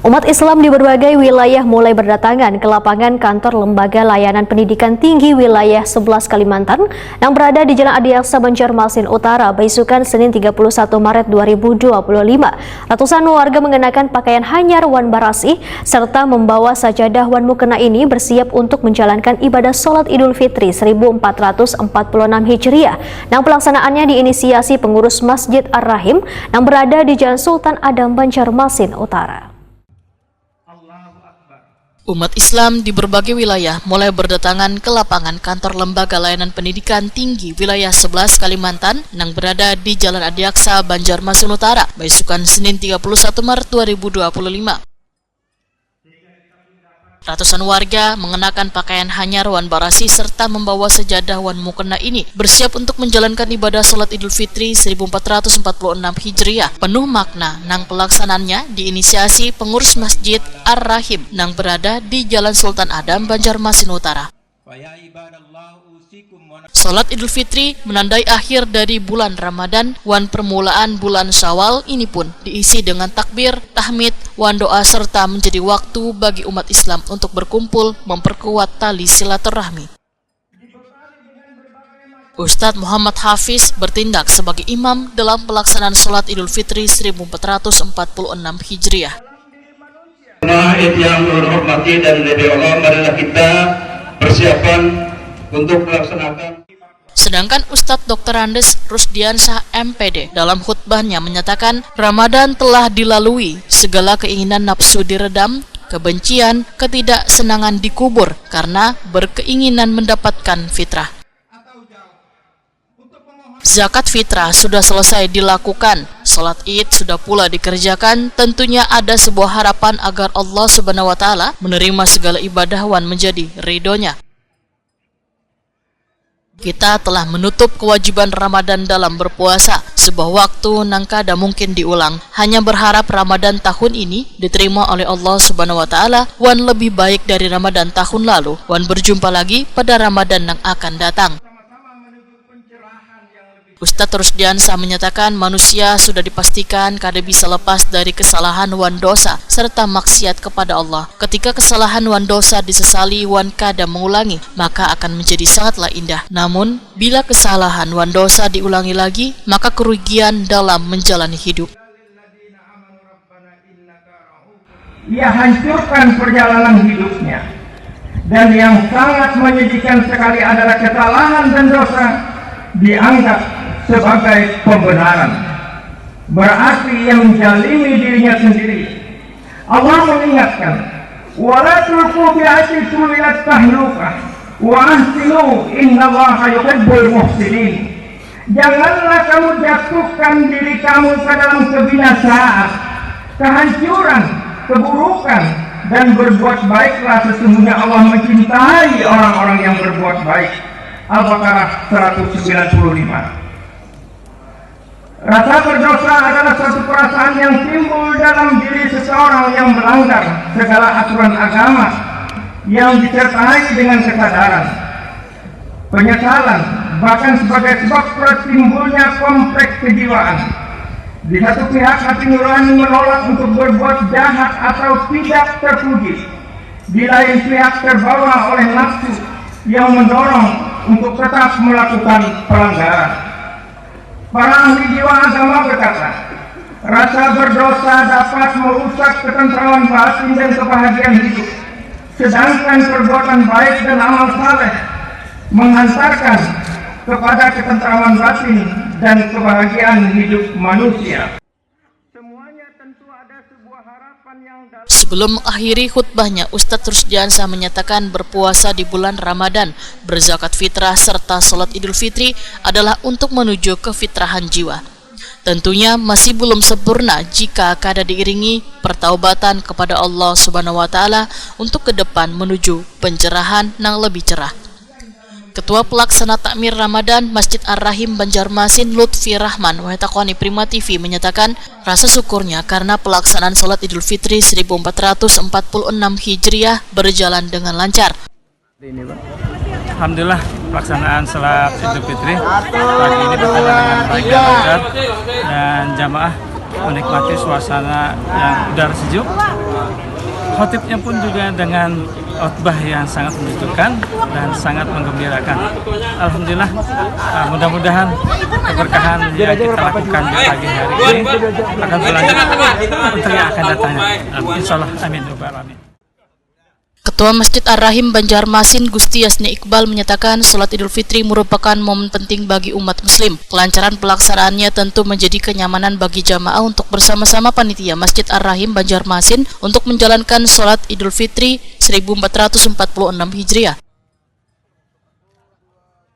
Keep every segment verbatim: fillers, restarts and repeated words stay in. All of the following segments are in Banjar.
Umat Islam di berbagai wilayah mulai berdatangan ke lapangan kantor Lembaga Layanan Pendidikan Tinggi Wilayah sebelas Kalimantan yang berada di Jalan Adiaksa, Banjarmasin Utara, baisukan Senin tiga puluh satu Maret dua ribu dua puluh lima. Ratusan warga mengenakan pakaian hanyar wan barasih serta membawa sajadah wan mukena ini bersiap untuk menjalankan ibadah sholat Idul Fitri seribu empat ratus empat puluh enam Hijriah yang pelaksanaannya diinisiasi pengurus Masjid Ar-Rahim yang berada di Jalan Sultan Adam, Banjarmasin Utara. Umat Islam di berbagai wilayah mulai berdatangan ke lapangan kantor Lembaga Layanan Pendidikan Tinggi Wilayah sebelas Kalimantan yang berada di Jalan Adiaksa, Banjarmasin Utara, baisukan Senin tiga puluh satu Maret dua ribu dua puluh lima. Ratusan warga mengenakan pakaian hanyar wan barasih serta membawa sajadah wan mukena ini bersiap untuk menjalankan ibadah sholat Idul Fitri seribu empat ratus empat puluh enam Hijriah penuh makna nang pelaksanannya diinisiasi pengurus Masjid Ar-Rahim nang berada di Jalan Sultan Adam, Banjarmasin Utara. Salat Idul Fitri menandai akhir dari bulan Ramadan wan permulaan bulan Syawal ini pun diisi dengan takbir, tahmid, wan doa serta menjadi waktu bagi umat Islam untuk berkumpul memperkuat tali silaturahmi. Ustadz Muhammad Hafiz bertindak sebagai imam dalam pelaksanaan salat Idul Fitri seribu empat ratus empat puluh enam Hijriah. Jemaah yang terhormati dan dimuliakan Allah, marilah kita persiapan untuk melaksanakan. Sedangkan Ustadz Doktor Andes Rusdiansyah M P D dalam khutbahnya menyatakan Ramadan telah dilalui, segala keinginan nafsu diredam, kebencian, ketidaksenangan dikubur karena berkeinginan mendapatkan fitrah. Zakat fitrah sudah selesai dilakukan, salat id sudah pula dikerjakan, tentunya ada sebuah harapan agar Allah Subhanahu wa Ta'ala menerima segala ibadah wan menjadi ridhonya. Kita telah menutup kewajiban Ramadan dalam berpuasa, sebuah waktu nang kada mungkin diulang. Hanya berharap Ramadan tahun ini diterima oleh Allah Subhanahu wa Ta'ala wan lebih baik dari Ramadan tahun lalu, wan berjumpa lagi pada Ramadan nang akan datang. Ustadz Rusdiansyah menyatakan manusia sudah dipastikan kada bisa lepas dari kesalahan wan dosa serta maksiat kepada Allah. Ketika kesalahan wan dosa disesali wan kada mengulangi, maka akan menjadi sangatlah indah. Namun, bila kesalahan wan dosa diulangi lagi, maka kerugian dalam menjalani hidup. Ia hancurkan perjalanan hidupnya. Dan yang sangat menyedihkan sekali adalah kesalahan dan dosa dianggap sebagai pembenaran. Berarti ia menzalimi dirinya sendiri. Allah mengingatkan, "Wala tulqu bi aidikum ila tahlukah, wa ahsinu innallaha yuhibbul muhsinin." Janganlah kamu jatuhkan diri kamu ke dalam kebinasaan, kehancuran, keburukan, dan berbuat baiklah, sesungguhnya Allah mencintai orang-orang yang berbuat baik. Al-Baqarah seratus sembilan puluh lima. Rasa berdosa adalah suatu perasaan yang timbul dalam diri seseorang yang melanggar segala aturan agama yang disertai dengan kesadaran, penyesalan, bahkan sebagai sebab timbulnya kompleks kejiwaan. Di satu pihak, hati nurani menolak untuk berbuat jahat atau tidak terpuji. Di lain pihak, terbawa oleh nafsu yang mendorong untuk tetap melakukan pelanggaran. Para ahli jiwa agama berkata, rasa berdosa dapat merusak ketentraman batin dan kebahagiaan hidup. Sedangkan perbuatan baik dan amal saleh menghantarkan kepada ketentraman batin dan kebahagiaan hidup manusia. Sebelum mengakhiri khutbahnya, Ustadz Rusdiansyah menyatakan berpuasa di bulan Ramadan, berzakat fitrah, serta sholat Idul Fitri adalah untuk menuju kefitrahan jiwa. Tentunya masih belum sempurna jika kada diiringi pertaubatan kepada Allah Subhanahu wa Ta'ala untuk ke depan menuju pencerahan nang lebih cerah. Ketua Pelaksana Takmir Ramadan Masjid Ar-Rahim Banjarmasin, Lutfi Rahman, wahetakoni Prima T V, menyatakan rasa syukurnya karena pelaksanaan salat Idul Fitri seribu empat ratus empat puluh enam Hijriah berjalan dengan lancar. Alhamdulillah, pelaksanaan salat Idul Fitri pagi ini berjalan dengan baik dan lancar, dan jamaah menikmati suasana yang udara sejuk. Khotibnya pun juga dengan khotbah yang sangat menyejukkan dan sangat menggembirakan. Alhamdulillah, uh, mudah-mudahan keberkahan yang kita lakukan di pagi hari ini akan berlanjut untuk yang akan datang. Insya Allah, amin ya rabbal alamin. Ketua Masjid Ar-Rahim Banjarmasin, Gusti Yasni Iqbal, menyatakan salat Idul Fitri merupakan momen penting bagi umat Muslim. Kelancaran pelaksanaannya tentu menjadi kenyamanan bagi jamaah untuk bersama-sama panitia Masjid Ar-Rahim Banjarmasin untuk menjalankan salat Idul Fitri seribu empat ratus empat puluh enam Hijriah.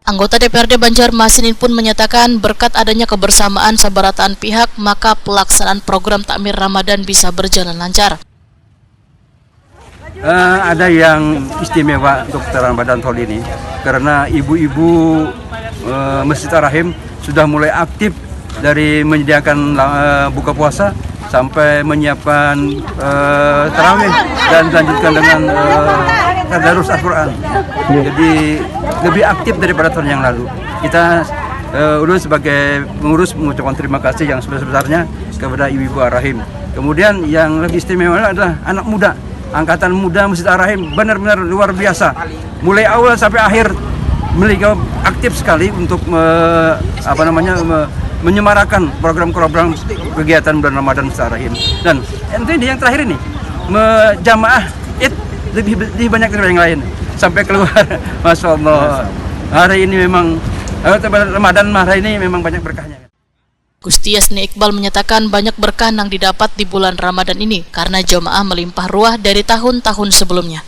Anggota D P R D Banjarmasin pun menyatakan berkat adanya kebersamaan sabarataan pihak, maka pelaksanaan program takmir Ramadan bisa berjalan lancar. Eh, ada yang istimewa untuk Ramadan tahun ini karena ibu-ibu, eh, Masjid Ar-Rahim sudah mulai aktif dari menyediakan la-, eh, buka puasa sampai menyiapkan, eh, tarawih dan dilanjutkan dengan, eh, tadarus Al-Quran. Jadi lebih aktif daripada tahun yang lalu. Kita, eh, ulun sebagai pengurus mengucapkan terima kasih yang sebesar-besarnya kepada ibu-ibu Ar-Rahim. Kemudian yang lebih istimewa adalah anak muda, angkatan muda Masjid Ar-Rahim benar-benar luar biasa. Mulai awal sampai akhir mereka aktif sekali untuk me-, apa namanya, me-, menyemarakan program-program kegiatan bulan Ramadan Masjid Ar-Rahim. Dan intinya yang terakhir ini, me-, jamaah Id lebih, lebih banyak daripada yang lain sampai keluar. Masya Allah. Hari ini memang, eh, Ramadan mah hari ini memang banyak berkahnya. Gusti Yasni Iqbal menyatakan banyak berkah nang didapat di bulan Ramadan ini karena jamaah melimpah ruah dari tahun-tahun sebelumnya.